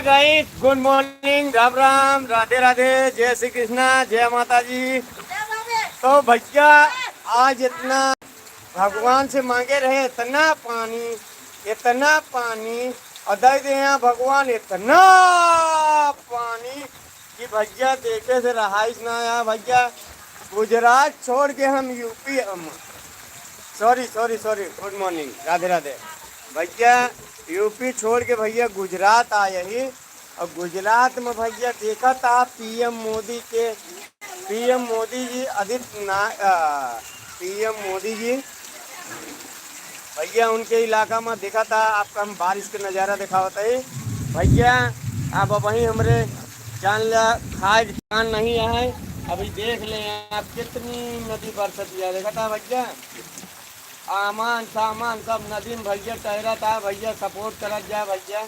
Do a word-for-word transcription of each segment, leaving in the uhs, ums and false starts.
Guys, good morning, Ram राम, राधे राधे, जय श्री कृष्णा, जय माता जी। तो भैया, आज इतना भगवान से मांगे रहे, इतना पानी, इतना पानी, और दे दे यहाँ भगवान इतना पानी कि भैया देखे से रहाइश ना आया भैया। गुजरात छोड़ के हम यूपी, हम, sorry, sorry, sorry, good morning, Radhe Radhe. भैया, यूपी छोड़ के भैया गुजरात आए ही, और गुजरात में भैया देखा था पीएम मोदी के, पीएम मोदी जी आदित्य ना, आ, पीएम मोदी जी भैया उनके इलाका में देखा था आपका हम बारिश के नज़ारा दिखावत है। भैया, आप अब वहीं हमरे जान ला खाए के जान नहीं आए। अभी देख लें आप कितनी नदी बरसत है, देखा था भैया, आमान सामान सब नदी में भैया तैरा था। भैया सपोर्ट करत जा भैया,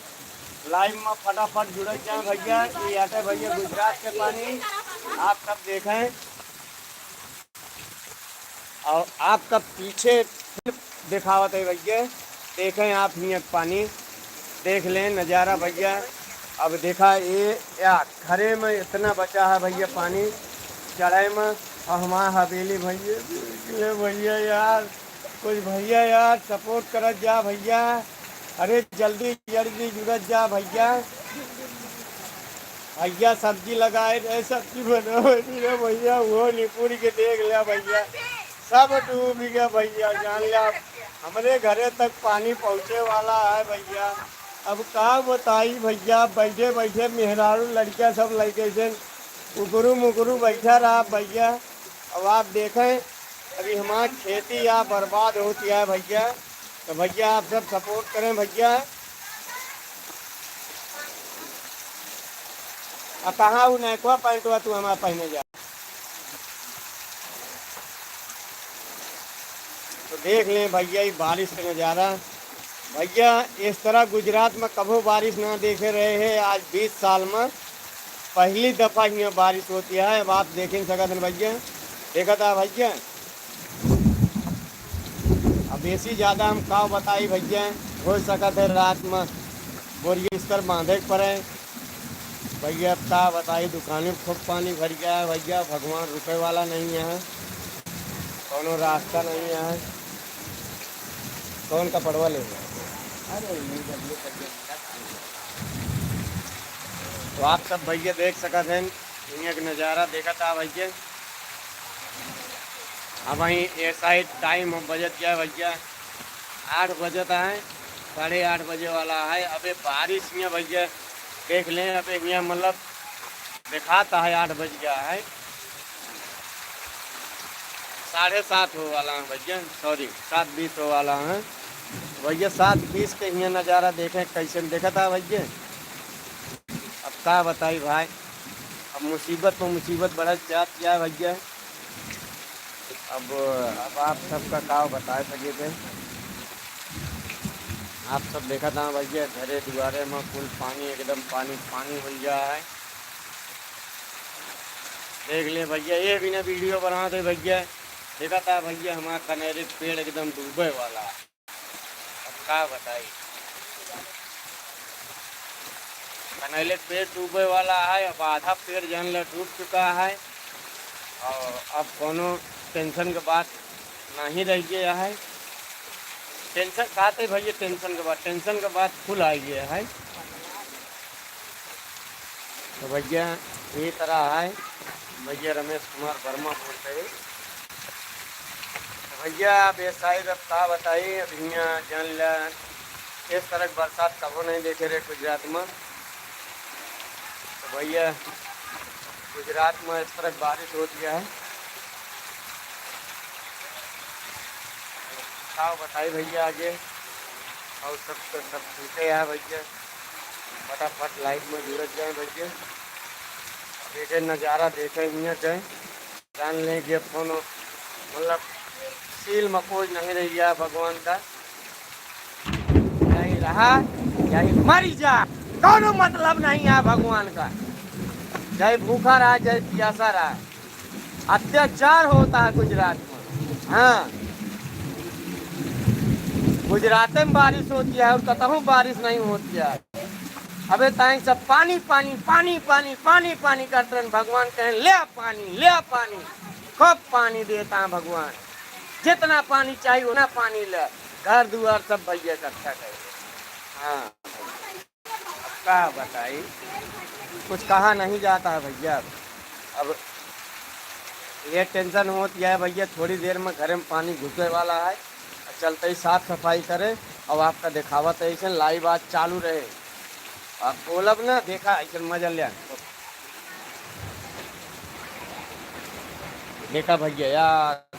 लाइव में फटाफट जुड़त जा भैया। ये आटे भैया गुजरात के पानी आप सब देखें। और आपका पीछे फिर दिखावत है भैया, देखें आप हियाँ पानी, देख लें नज़ारा भैया। अब देखा ये या घरे में इतना बचा है भैया पानी चढ़े में, और हमारा हवेली भैया, ये भैया यार, कुछ भैया यार सपोर्ट करत जा भैया। अरे जल्दी जल्दी जुड़त जा भैया। भैया सब्जी लगाए रहे, सब्जी बनावे रहे भैया, वो निपुर के देख लिया भैया, सब डूब गया भैया। जान लिया हमरे घरे तक पानी पहुँचे वाला है भैया। अब का बताई भैया, बैठे बैठे मेहरारू लड़कियाँ सब लड़के से उगरू मुगरू बैठा रहा भैया। अब आप देखें, अभी हमार खेती या बर्बाद होती है भैया, तो भैया आप सब सपोर्ट करें भैया। आ कहाँ उ नैकवा पैंटवा तू हमार पहने जा? तो देख लें भैया, ये बारिश का नज़ारा। भैया, इस तरह गुजरात में कभो बारिश ना देखे रहे हैं। आज बीस साल में पहली दफा हियाँ बारिश होती है। अब आप देख सकत हैं भैया, देखा था भैया। अब ऐसी ज़्यादा हम का बताई भैया, हो सकत है रात में बोरिया बिस्तर बांधे के पड़े। भैया, अब का बताई, दुकान में खूब पानी भर गया है भैया, भगवान रुके वाला नहीं है, कौनो रास्ता नहीं है। कौन कपड़वा ले? अरे, नहीं, जब ये कर दिया, तो आप सब भैया देख सकत हैं, दुनिया के नज़ारा देखा था भैया। अब वहीं ये साइड टाइम हो बजत गया भैया, आठ बजत है, साढ़े आठ बजे वाला है। अबे बारिश में भैया देख लें, अबे हियाँ मतलब दिखाता है आठ बज गया है, साढ़े सात हो वाला है भैया, सॉरी, सात बीस हो वाला है भैया। सात बीस के हियाँ नज़ारा देखें कैसे देखा था भैया। अब का बताई भाई, अब मुसीबत पर मुसीबत बढ़त जात जाए भैया। अब, अब आप सबका का बताए सके थे। आप सब देखा था भैया, घरे दुआरे में कुल पानी, एकदम पानी पानी हो गया है। देख ले भैया, ये बिना वीडियो बनाते भैया, देखा था भैया, हमारा कनेरे पेड़ एकदम डूबे वाला है। अब का बताई, कनैले पेड़ डूबे वाला है, अब आधा पेड़ जान ला डूब चुका है। और अब कोनो टेंशन के बात नहीं रह गया है। टेंशन कहते भैया, टेंशन के बात, टेंशन के बात फुल आ गया है। तो भैया, ये तरह है, भैया रमेश कुमार वर्मा बोलते हैं। तो भैया, अब ये शायद अब का बताई, अब हियाँ जान ला, इस तरह की बरसात कबो नहीं देखे रहे गुजरात में। तो भैया, गुजरात में इस तरह की बारिश होती है। का बताई भैया आगे, और सब तो सब ठीक है यार भैया। फटाफट लाइव में जुड़त जाए भैया, देखे नज़ारा देखे हियाँ जाए, जान लें कि अब कोनो मतलब सील में कोई नहीं रह गया भगवान का, चाहे रहा चाहे मर जा, कोनो मतलब नहीं है भगवान का, चाहे भूखा रहा चाहे प्यासा रहा। अत्याचार होता है गुजरात में। हाँ, गुजरात में बारिश होती है और कतहूँ बारिश नहीं होती है। अबे ताई सब पानी, पानी, पानी, पानी, पानी, पानी करत रहन। भगवान कहेन, "ले आ पानी, ले आ पानी।" खूब पानी देता है भगवान, जितना पानी चाहिए उतना पानी ले। घर दुआर सब भैया इकट्ठा कर। हाँ, अब का बताई, कुछ कहा नहीं जाता है भैया। अब ये tension होत है भैया, थोड़ी देर में घरे में पानी घुसे वाला है। चलते ही साफ सफाई करे और आपका देखावत है, ऐसे live आज चालू रहे। आप बोलब ना, देखा ऐसे मजा ले। देखा भैया, या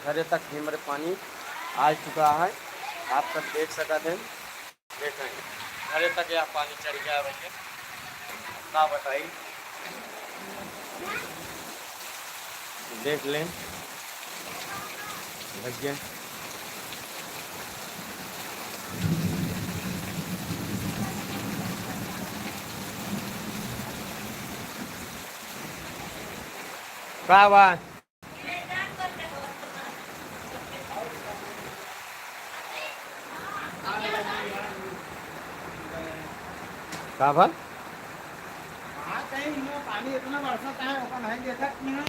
घरे तक हमरे पानी आ चुका है, आप सब देख सकत हैं। देखें, घरे तक या पानी चढ़ गया भैया, का बताई, देख लें भैया। का बा? का भा? हाँ, कहीं इहाँ पानी इतना बरसत है, ओका नहीं देखत नहीं।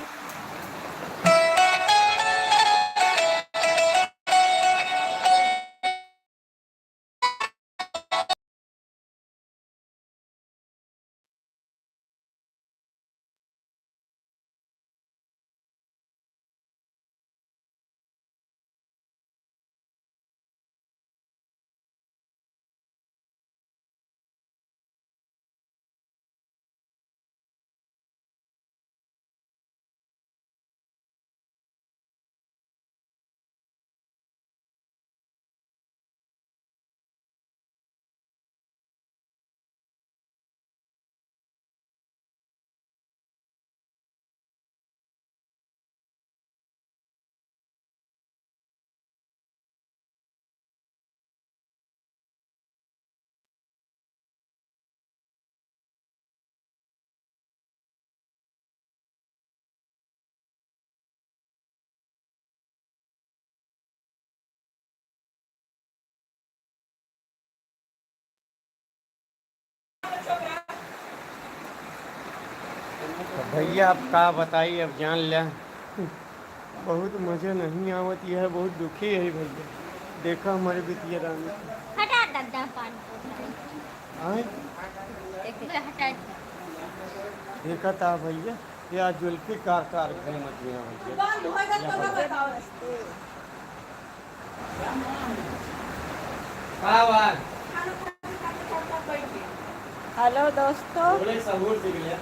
तो भैया, अब का बताई, अब जान ल्या, बहुत मजा नहीं आवत, यह बहुत दुखी है भैया। देखा हमारे बिटिया रानी। हटा दादा, पानी। आए? हटा। देखा था भैया, ये आज जुल्फी कार कार घूमत गया भैया। बंद होएगा तो बताओ। का बात? हेलो दोस्तों। बोले सहूर से मिले।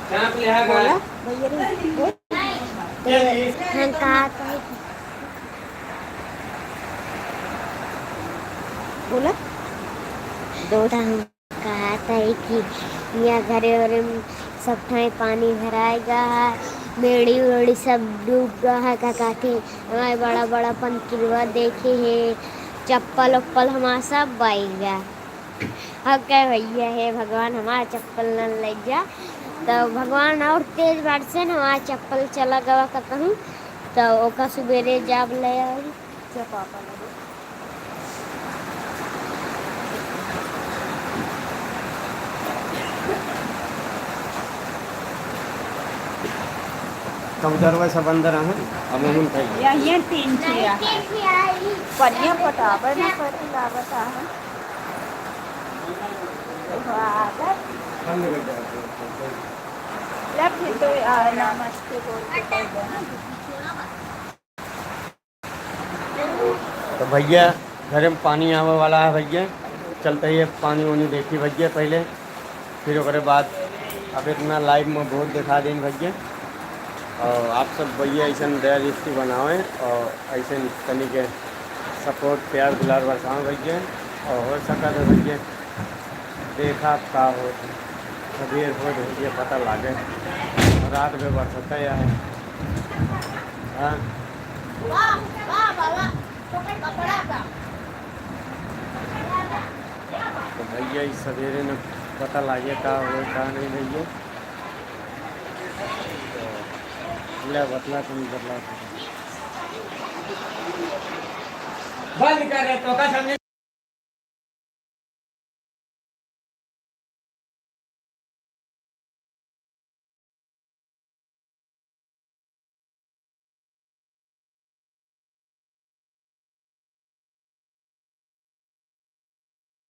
चाप ले आ बोला, गया। भैया रे, बोल। क्या जी? हम कहा था कि बोला, दोस्त हम कहत हई कि हियाँ घरे ओरे में सब ठाईं पानी भराए गा है, मेड़ी वेड़ी सब डूब गा है, का कहत हई, हमारे बड़ा बड़ा पंकिरवा देखे है, चप्पल उप्पल हमार सब बहि गा। अब कहे भैया, हे भगवान, हमार चप्पल न ले जा, तो भगवान और तेज बरसे न, हमार चप्पल चला गवा कतहूँ, तो ओका सुबेरे जाब ले आई। कबूतरवा सब अंदर आहन, अब हमन खाई। या, ये तीन ठे आहन। बढ़िया पटावे ना करे लागत आहन। वाह, बंद कर दे। ले फिर तो, आ, नमस्ते बोल के कह दे। तो भैया, घरे में पानी आवे वाला है भैया, चलते ही अब पानी वानी देखी भैया पहले, फिर ओकरे बाद अब इतना live में बहुत दिखा दें भैया। और आप सब भैया ऐसन दया दृष्टि बनावें और ऐसे तनी के support प्यार दुलार बरसावें भैया। और हो सकत है भैया, देखा का होत है, सबेर होत है, ये पता लागे। रात में बरसता या है। हाँ। तो भैया, इस सबेरे में पता लागे का होए, का नहीं भैया। तो ले बतला, तुम बतला। बंद कर रे, तोका समझे।